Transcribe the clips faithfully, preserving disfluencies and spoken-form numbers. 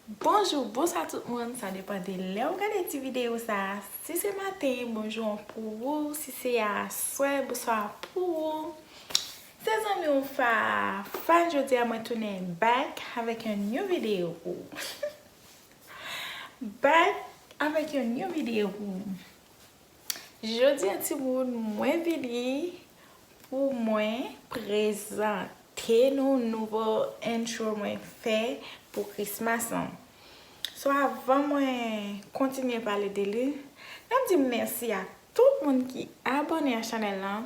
Bonjou, bonswa tout moun, sa depann de lè ou gade ti videyo sa a. Si se maten, bonjou an pou ou. Si se aswè, bonswa pou ou. Se zanmi w Fa, Fa, jodi a mwen tounen back avèk yon new video pou ou. Back avèk yon new video pou ou. Jodi a, timoun, mwen vini pou mwen prezante nou nouvo intro mwen fè pou Christmas lan. So, avan mwen kontinye pale de li, n ap di mèsi a tout moun ki abòne a chanèl lan.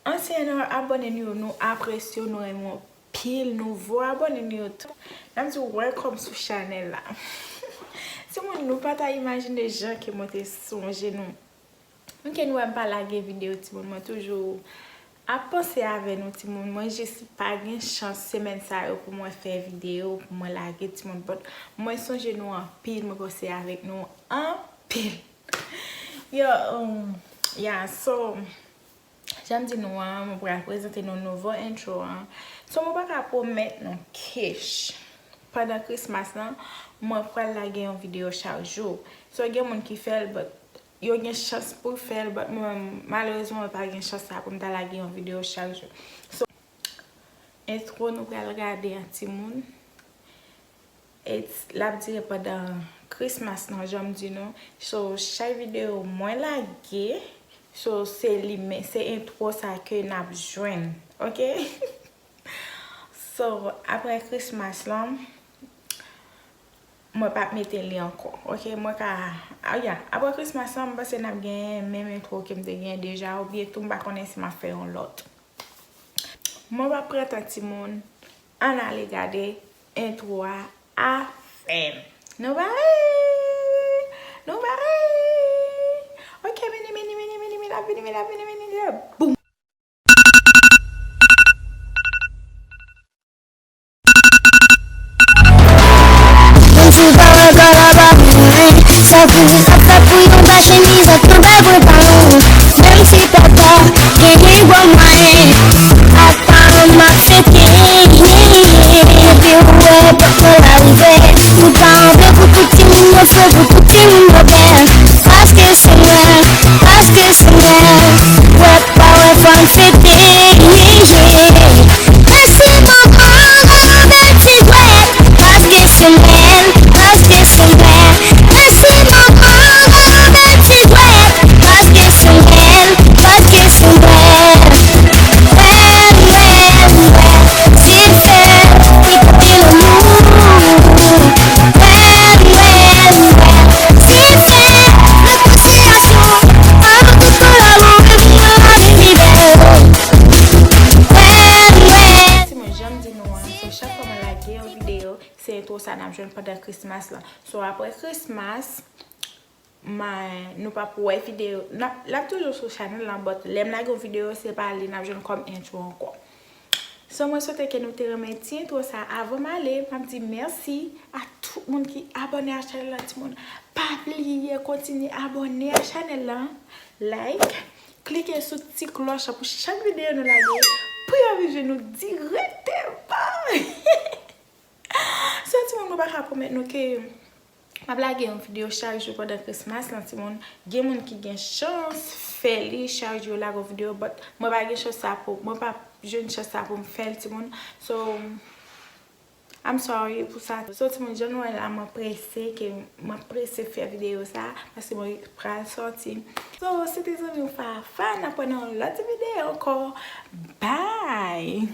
Ansyen nou abòne nou yo, nou apresye w, nou renmen w anpil. Nouvo abòne nou yo tou, n ap di w welcome sou chanèl la. Timoun, nou pa ta imajine jan ke mwen te sonje nou. Mwen ke nou wè m pa lage videyo, timoun, mwen toujou ap panse avè nou, timoun. Mwen jis pa gen chans semèn sa yo pou mwen fè videyo, pou mwen lage, timoun. But mwen sonje nou anpil, mwen panse avèk nou anpil. Yo, um, yeah, so, jan m di nou an, mwen pral prezante nou nouvo intro an. So, mwen pa ka pwomèt nou ke pandan Christmas lan, mwen pral lage yon videyo chak jou. So, gen moun ki fè l, but yo gen chans pou fè l, but mwen, malerezman, mwen pa gen chans sa pou m ta lage yon videyo chak jou. So, intro nou pral gade an, timoun. It's, l ap dire pandan Christmas lan, jan m di nou. So, chak videyo mwen lage, so, se li men, se intro sa ke n ap jwenn, ok? So, apre Christmas lan, mwen p ap mete li ankò, ok? Mwen ka, ah, yeah, apre Christmas lan, m panse n ap gen menm intro ke m te gen deja, oubyen tou m pa konnen si m ap fè yon lòt. Mwen p ap pran tan, timoun. Ann ale gade intro a avè m. Nou pare? Nou pare? Ok, mini, mini, mini, mini, mini, l ap vini, mini, l ap vini, mini, mini, boum! Moun sou pa wè kòlabò, sa fou, sa fou, yon pa chemiz ak yon bèl pantalon. Menm si papa genyen gwo mwayen, ak paran m ap fete. Depi w wè pòt mwen la rive, nou pa antre pou tout timoun yo fre, pou tout timoun yo bèl. Paske se nwèl, paske se nwèl, wè pa wè fò n fete. Mèsi manman, ba m bèl ti dwèt, paske se nwèl, paske se nwèl. Mèsi manman, ba m bèl ti dwèt, paske se nwèl, paske se nwèl. Nwèl, nwèl, nwèl, se fèt, wi, kote lanmou. Nwèl, nwèl, nwèl, se fèt, rekonsilyasyon, amour tout koulè, mwen menm mwen la vin pi bèl. Nwèl, nwèl. Timoun, jan m di nou an, so chak fwa mwen lage yon videyo, se intro sa n ap jwenn pandan Christmas lan. So, apre Christmas, ma, nou p ap wè videyo. N ap, l ap toujou sou chanèl lan, but lè m lage yon videyo, se pa li n ap jwenn kòm intro ankò. So, mwen swete ke nou te renmen ti intro sa. Avan m ale, m ap di mèsi a tout moun ki abòne a chanèl lan, timoun. Pa bliye kontinye abòne a chanèl lan. Like, klike sou ti klòch lan pou chak videyo nou lage, pou yo vin jwenn nou dirèkteman. So, timoun, mwen pa ka pwomèt nou ke m ap lage yon videyo chak jou pandan Christmas lan, timoun. Gen moun ki gen chans fè li chak jou yo lage yon videyo, but mwen pa gen chans sa pou, mwen pa jwenn chans sa pou m fè l, timoun. So, I'm sorry pou sa. So, timoun, jan nou wè la, mwen prese, ke mwen prese fè videyo sa, paske mwen pral sòti. So, se te zanmi w Fafa, n ap wè nan yon lòt videyo ankò. Bye!